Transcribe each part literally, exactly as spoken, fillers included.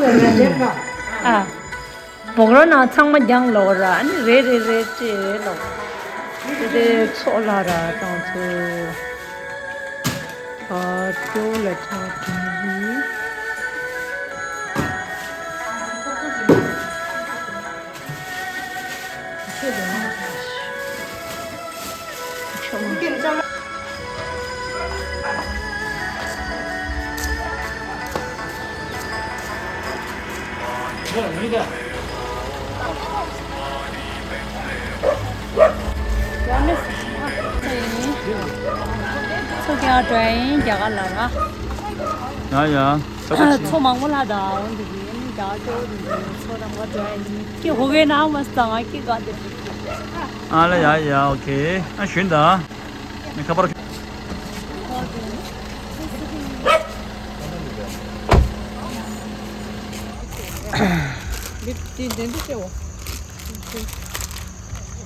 ཨ། སྦུག་རོ་ནང་ཚང་མ་རྒྱང་ལོག་ར། ཨ་ནི་རེ་རེ་རེ་ཅེས་རེ་ལོག་དེ་དེ་ཚོགས་ལ་ར་གྲོང་ཚོ། ཨ་ཅོ་ལ་ཆང་གིན་ཡི། ཚོ་ཀྱང་འགྲོ་ཡིན་རྒྱ་གར་ལ་ར། ཡ་ཡ། ཚོ་མང་པོ་ལ་ད་འོང་འདི་ཡིན་རྒྱ་གར་ཅོ་འདི་ཚོ་རང་ག་འགྲོ་ཡིན། ཀྱི་ཧོ་གེ་ན་མ་སྟང་ང་ཀྱི་ག་དེ། ཨ་ལ་ཡ་ཡ་ཨོ་ཁེ། ཨ་ཞུན་ད། ནི་ཁ་པར། འདི་འདི་འདི་འདི་ཆེ་བོ།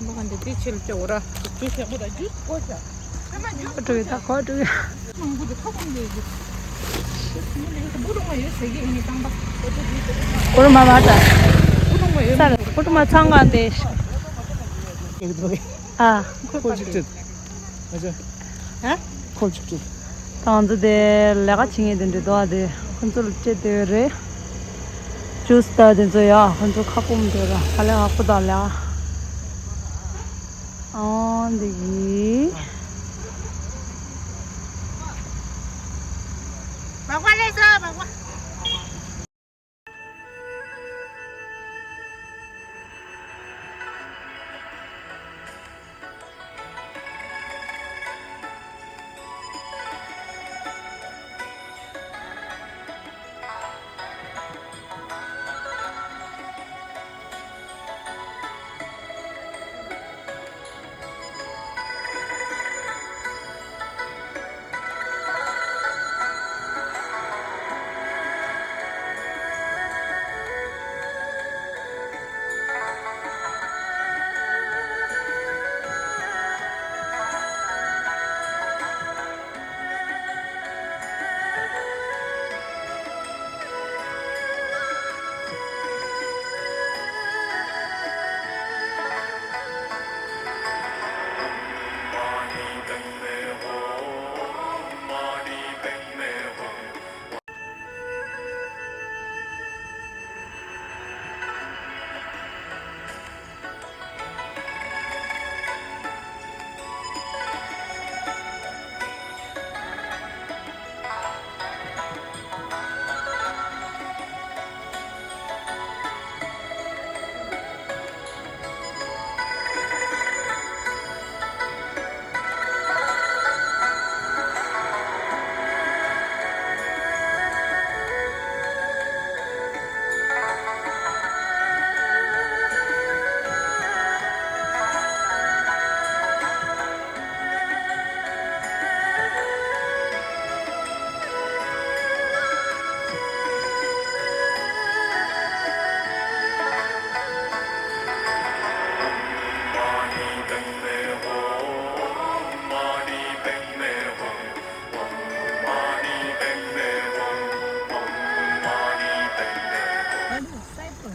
མ་ག་འདི་འདི་ཆེ་ལ་ཆེ་བོ་ར། འདི་ཆེ་བོ་ར་འདི་ཀོ་ཆ། ཨ་འགྲོ་ཡི་ད་གོ་འགྲོ་ཡི། མང་པོ་འདི་ཁ་ཁོམ་འདི་འདི། མི་ལ་ཡོད་ས་བུ་རུ་མ་ཡོད་ཟེར་གི་ཡིན་ནི་རྐང་པ། བུ་རུ་མ་མ་ད། བུ་རུ་མ་ཡོད་ས་ལ་བུ་རུ་མ་ཚང་གང་འདི། ཨ། ཁོ་ཅིག་ཁྲིད། ཨ་ཅག་ཧ། ཁོ་ཅིག་ཁྲིད། ད་ང་ཚོ་དེ་ལས་ཀ་བྱེད་མཁན་དེ་འདྲ་འདུག་ཨ། དེ་ཁོ་ཚོ་ལ་སྤྲད་དེ་རེད། ཇུས་ད་དེ་ཚོ་ཡ་ཁོ་ཚོ་ཁ་སྐོམ་དེ་ར་ཧ་ལས་ཧ་ཁོ་ད་ལས་ཨ། ཨང་འདི་གི། མག་པ་ལས་ས་མག་པ།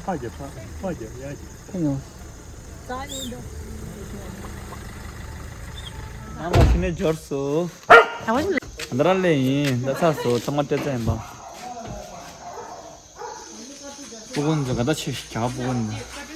ཕ་རྒྱབ་ཕ་ཕ་རྒྱབ་ཡ་རྒྱབ། ཕ་ཡོང་། ང་མ་ཤི་ནས་འབྱོར་སོ། ད་བ་ཞིག་ལ། འདི་རང་ལས་ཡིན་འདི་ཚ་སོ་ཚང་མ་སྤྲད་ཚ་ཡིན་པ། སྤུ་གུ་འདི་ག་ད་ཆེ་ཞིག་ག་སྤུ་གུ་འདི།